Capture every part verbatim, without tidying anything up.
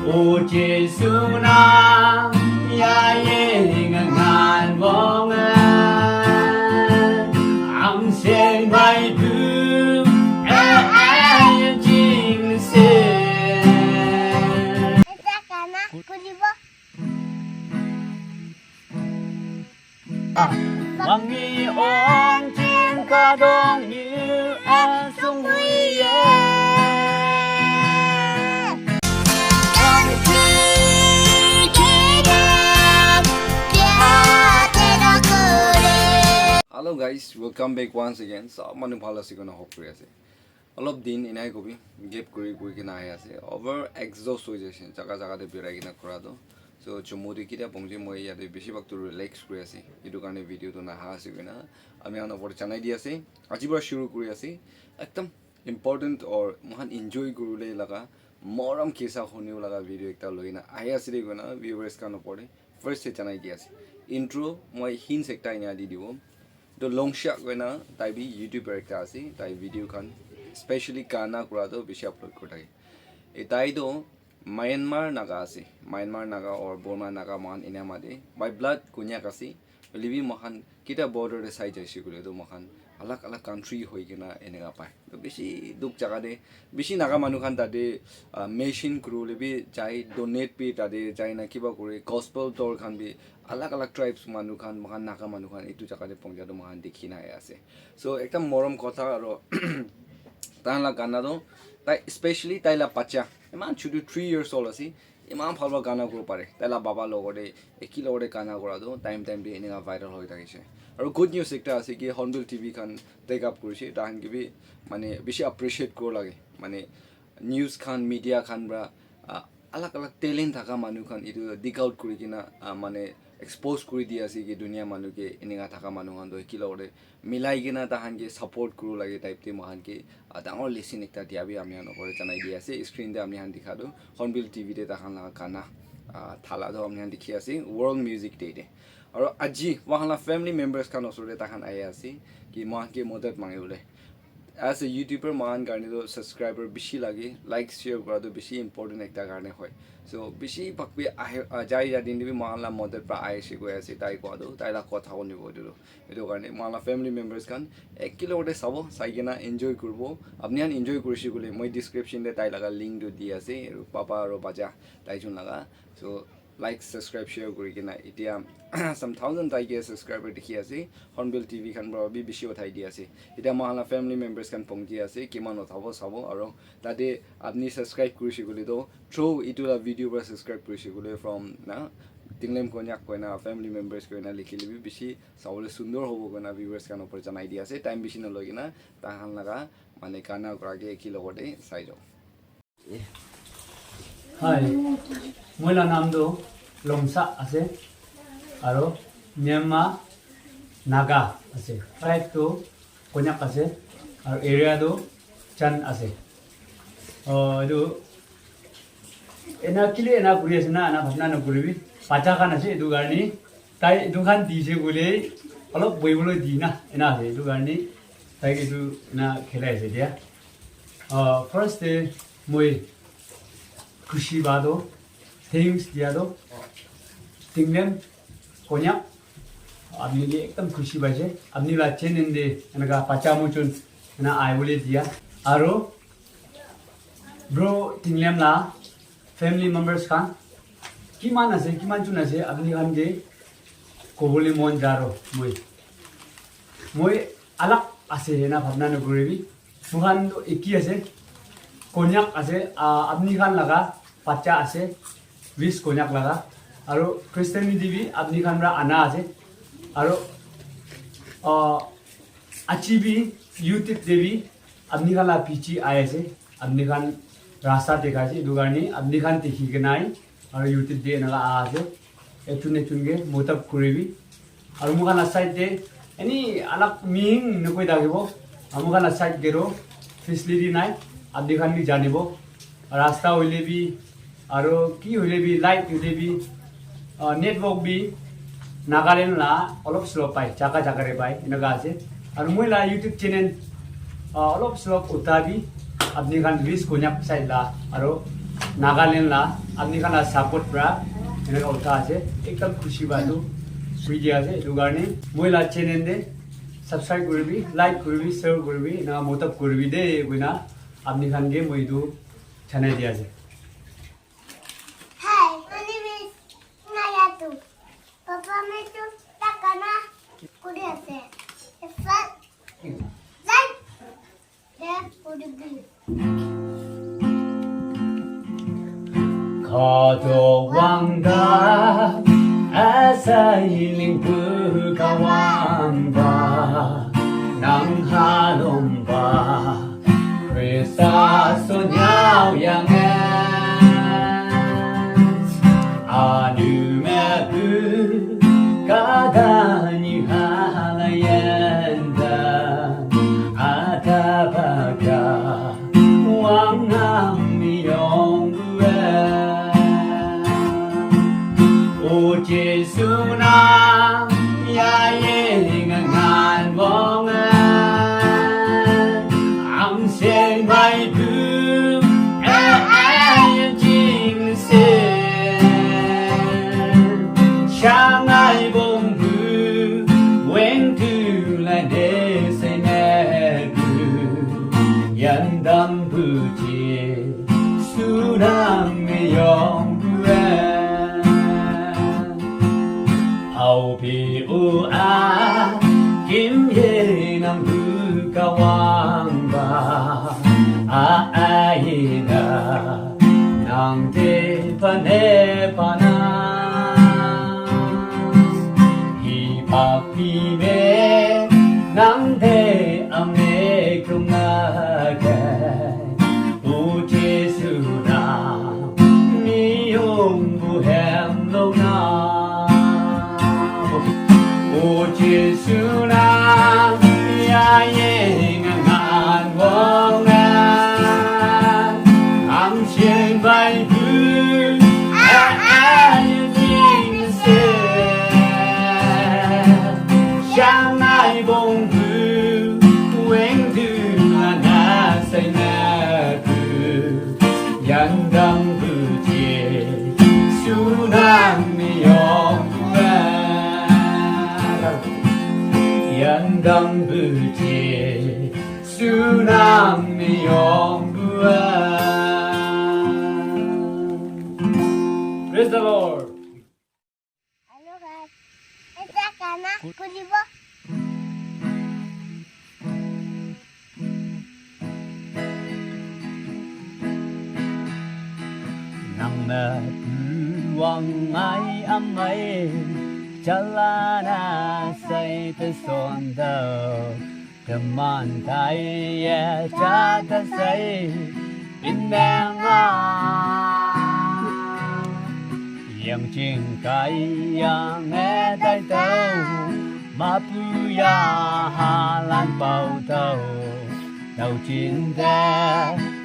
O Jesu na ya ye ngan wong am sen bai bu a a jing se. Wangi ong jin ka dong yu an sung hui ye. Hello guys, welcome back once again. Sob manu bhal ase koina hope kuri ase. Olop din enai kobi gap kuri kuri kena ahi ase, over exhaust hoi jaise jaga jaga te birai kena kura tu. So chumu te kitia pongji, moi yate bishi bhag tu relax kuri ase, etu karne video tu naha ase koina ami khan opor te janai di ase. Aji para shuru kuri ase, ekdam important or moikhan enjoy kuribole laga morom kisa hunibo laga video ekta loi kena ahi ase de koina viewers khan opor te first te janai di ase. Intro moi hints ekta enia di dibo. To Longsha koina tai bi YouTuber ekta ase, tai video khan specially gana kura to bishi upload kuri thake. E tai to Myanmar Naga ase, Myanmar Naga or Burma Naga moikhan enia mate by blood Konyak ase. Hoile bi moikhan kita border te sai jaise koile to moikhan alag alag country hoi kena eneka pai. To bishi dukh jaga te bishi Naga manu khan tate, ah, mission kuribole bi jai, donate bi tate jai na kiba kuri, gospel tour khan bi alag alag tribes manu khan, moikhan Naga manu khan etu jaga te pongja tu moikhan dikhi na ahi ase. So ekdam morom kotha aro tai la gana tu tai, especially tai la bacha eman chutu three years old ase, eman bhal bhal gana kuribo pare. Tai la baba logot te eki logot te gana kura tu time time te eneka viral hoi thakise. Aro good news ekta ase ki Hornbill T V khan take up kurise, tai khan ke bi mane bishi appreciate kuribo lage. Mane news khan, media khan para, ah, alag alag talent thaka manu khan etu dig out kuri kena, ah, mane expose kuri di ase ki dunia manu ke eneka thaka manu khan toh eki logot te milai kena tai khan ke support kuribo lage type te moikhan ke, ah, dangor lesson ekta dia bi ami khan opor te janai di ase. Screen te ami khan dikha tu Hornbill T V te tai khan laga gana, ah, thala tu ami khan dikhi ase World Music Day te. Aro aji moikhan la family members khan osor te tai khan ahi ase ki moikhan ke madad mangi bole. As a YouTuber, moikhan karne toh subscriber bishi lage, like, share kura toh bishi important ekta karne hoi. So bishi bhag bi ahe, ah, jai ja din te bi moikhan la madad pra ahi ase koi ase, tai koa toh, tai la kotha hunibo etu toh. Etu karne moikhan la family members khan eki logot te sabo, sai kena enjoy kuribo. Apni khan enjoy kurise koile moi description te tai laga link toh di ase, aru papa aru bacha tai jun laga. So like, subscribe, share kuri kena etia some thousand tai ke subscriber dikhi ase. Hornbill T V khan para bi bishi uthai di ase. Etia moikhan la family members khan pongji ase, kiman uthabo sabo, aro tate apni subscribe kurise koile toh through etu la video para subscribe kurise koile from na Tinglem Konyak koina family members koina likhile bi bishi sabole sundor hobo koina viewers khan opor janai di ase. Time bishi naloi kena tai khan laga mane gana kura ke eki logot te sai jao. Hi, moi la naam tu Longsa ase, aro Myanmar Naga ase, tribe tu Konyak ase, aro area tu Chan ase. Oh, etu ena kile ena kuri ase na, ena bhabna na kuribi. Bacha khan ase, etu karne tai etu khan dise koile olop bohibole di na, ena ase, etu karne tai etu ena khelai ase dia. Ah, first te moi khushi ba toh, thanks dia toh, Tinglem Konyak, apni ke ekdam khushi paise. Apni la channel te eneka bacha muchun ena aibole dia. Aro bro Tinglem la family members khan kiman ase, kiman chun ase, apni khan ke kobole mon jaro moi. Moi alag ase ena bhabna na kuribi. Moikhan toh eki ase, Konyak ase, ah, apni khan laga bacha ase, vis Konyak laga, aro Christianity bi apni khan para ana ase, aro, ah, aji bi YouTube te bi apni khan la piche ai ase, apni khan rasta dekhai ase, etu karne apni khan dekhi kena ai, aro YouTube te eneka aha ase, ekjun ekjun ke madad kuribi. Aro moikhan la side te any alag mihing nokoi thakibo. Aro moikhan la side te toh facility nai. Apni khan bi janibo. Rasta hoile bi, aro ki hoile bi, light hoile bi, ah, network bi Nagaland la olop slow pai, jaga jaga te pai, eneka ase. Aro moi la YouTube channel, ah, olop slow uta bi, apni khan please Konyak side la, aro Nagaland la apni khan la support pra eneka utha ase, ekdam khushi pa etu video ase. Etu karne moi la channel te subscribe kuribi, like kuribi, share kuribi, eneka madat kuribi de koina apni khan ke moi etu janai di ase. Hi, my name is Nayatu. Papa, main tu takana kuri ase. Efat, like, de kuri bi. Kodo wangda, asai ling pu kawangda, nang halomba. Krista so nyao yang es anu me bu kada ni hala yenda ata baga wang nam yong bue. O Jesu na ya ye ngan wong am sing bai bu a a jing se shang ai bong bu weng tu la de se me bu yan dam bu ji Sunam yong bue. Au pi u a kim ye nam bu ka wang ba. A a ye na nang te pa ne pa na. Hi pa pi me nang te a me kung a ke. O Jesu na mi yong bu hem lo na. O Jesu na ya ye ngan wong na. Am sien bai bu a a ye jing se. Shang ai bong bu weng du la na sai na bu. Yandang buji sunang miyong bua. Yandang buji sunang miyong bua. Praise the Lord. Hello guys, esta kana kulibo. Nang na puang ai amai chalana sai te son dau. Teman tai ya cha ta sai in meng a. Yang jing kai yang e tai tau ma pu ya ha lan pau tau. Tau jin de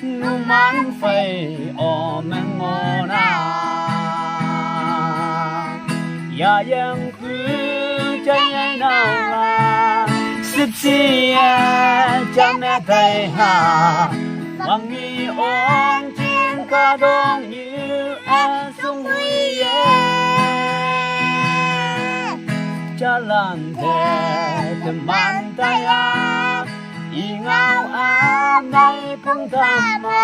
nu man fai o meng o na. Ya yang Sip si ya jam ya tai ha. Wang ni ong jin ka dong yu an sung hui ye. Jalan de teman tai ha. I ngau a mai pung ta ma.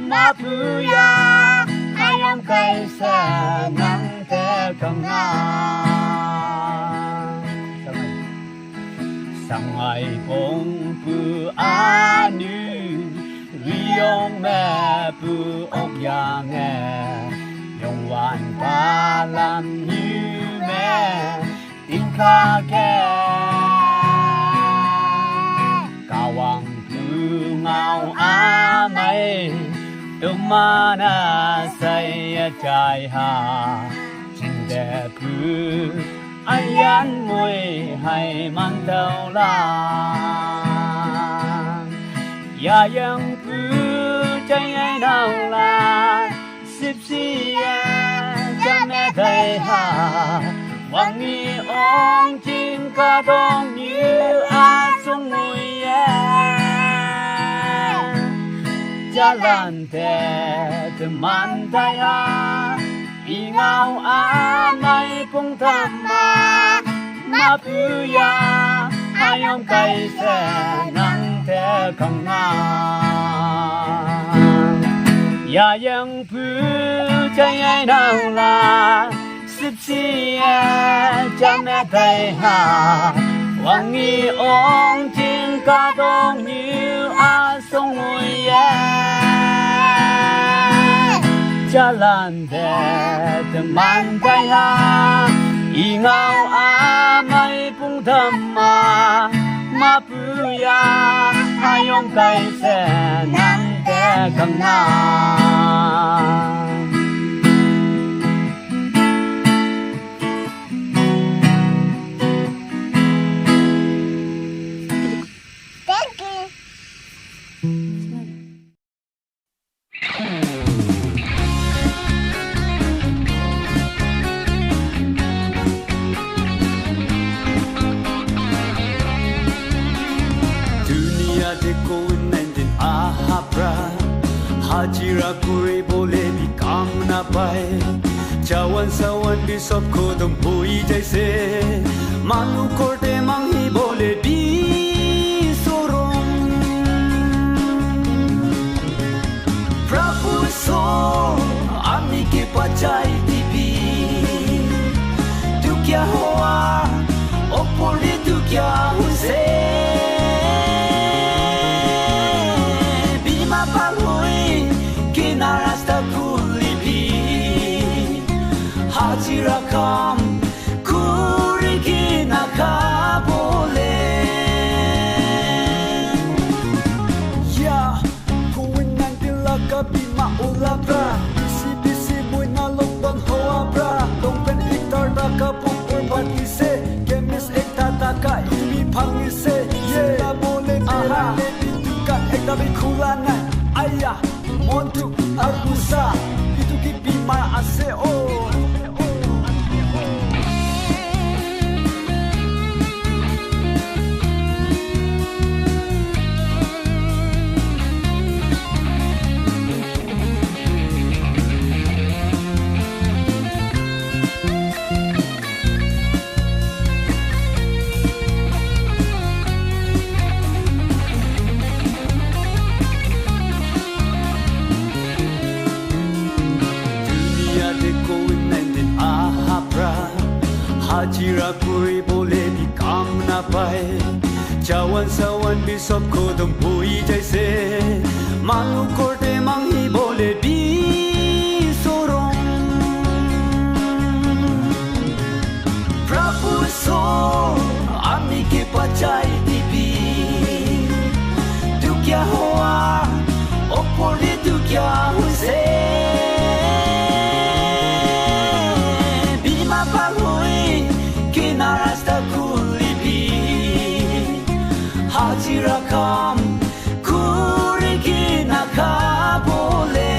Ma pu ya. Ayam kai sa nang te kang na. Sangai bong pu anu, riong me pu ok yang e, yong wan pa lam yu me, ting ka ke. Kawang pu ngau amai, tumana sai a chai ha, chin de pu. Ayan mui hai man tau la. Ya yang pu chai ai nau la. Sip si ya jam ya dai ha. Wang ni ong jin ka dong yu a sung mui ya. Jalan te Teman taya ingau amai pung tama mapuya ayom kai se nang te kang na. Ya yang pu chai ai nau la sip si e cha me tai ha. Wang ni ong ting ka dong ni a song ui e. Jalan de teman tai ha. Ingau amai pung dama mapuya ayom kai se nang te kang na. Thank you. Dunia te covid nineteen aha pra hajira kuri bole bi kam na pai. Chawan sawan bi sob khotom hoi jaise. Manu korte mangi bole bi sorom. Prabhu so ami ke bachai dibi. Tu kya hua? Opor de tu kya huse? Bima paloi kina rasta khuli bi. Hajira kam kuri kina khabole. Yeah, covid nineteen laga bima ula pra. Bisi bisi moi na lockdown hoa pra. Long pant ekta taka pupur bhagise. Chemist ekta taka imi bhangise. Yeah, bole aha. Dukan ekta bi khula nai. Aya. Montu aru gusa, itu ki bimar ase o. Dunia te covid nineteen aha pra hajira kuri bole bi kam na pai. Chawan sawan bi sob khotom hoi jaise. Manu korte mangi bole bi sorom. Prabhu so ami ke bachai dibi. Tu kya hua? Opor de tu kya huse? Bima paloi kina rasta khuli bi. Hajira kam kuri kina khabole.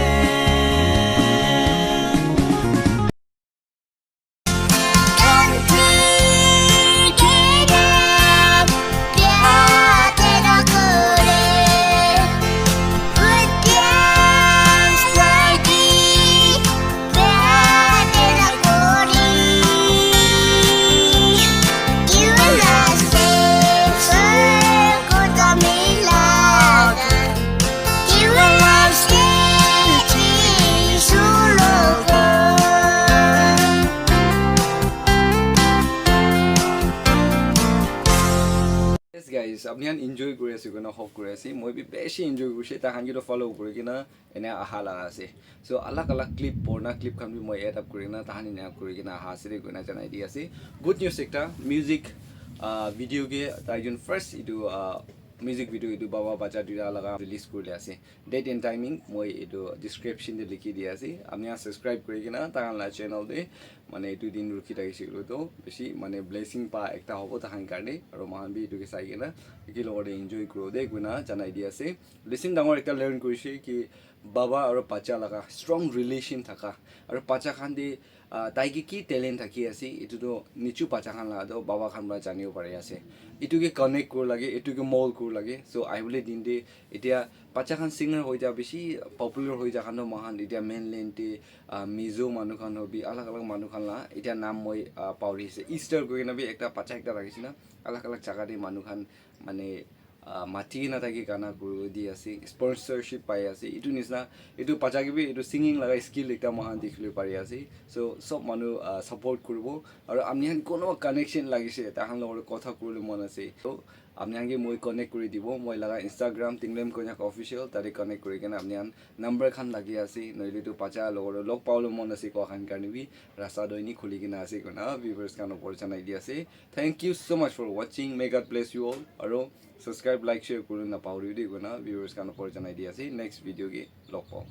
Yes guys, apni khan enjoy kuri ase koina hope kuri ase. Moi bi beshi enjoy kurise. Tai khan ke toh follow kuri kena ene aha laga ase. So alag alag clip, purana clip khan bi moi add up kuri kena tai khan ene kuri kena aha ase de koina janai di ase. Good news ekta, music, ah, video ke tai jun first itu, ah, music video itu Baba Bacha Duita laga release kuri le ase. Date and timing moi etu description te likhi di ase. Apni khan subscribe kuri kena tai khan la channel te mane etu din rukhi thakise koile toh bishi mane blessing pa ekta hobo tai khan karne, aru moi khan bi etu ke sai kena eki logot te enjoy kuro de koina janai di ase. Lesson dangor ekta learn kurise ki Baba aru bacha laga strong relation thaka, aru bacha khan te, ah, tai ke ki talent thaki ase, etu tu nichu bacha khan laga tu baba khan para janibo pari ase. Etu ke connect kuru lage, etu ke mold kuru lage. So ahibole din te, etia bacha khan singer hoi ja, bishi popular hoi ja khan tu moikhan etia mainland te, ah, Mizo manu khan hobi, alag alag manu khan la etia naam moi, ah, pauri ase. Easter koi kena bi ekta bacha ekta rakhi se na, alag alag jaga te manu khan mane, ah, mati kena tai ke gana kuri di ase, sponsorship pai ase. Etu nisna, etu bacha ke bi etu singing laga skill ekta moikhan dikhibole pari ase. So sob manu, ah, support kuribo. Aru apni khan kono connection lagise, tai khan logot kotha kuribole mon ase, to apni khan ke moi connect kuri dibo. Moi laga Instagram Tinglem Konyak Official, tate connect kuri kena apni khan number khan lagi ase, nohole tu bacha logot log pabole mon ase koa khan karne bi rasta tu eni khuli kena ase koina viewers khan opor janai di ase. Thank you so much for watching. May God bless you all. Aru subscribe, like, share kuri na pahori de koina viewers khan opor janai di ase. Next video ke log pao.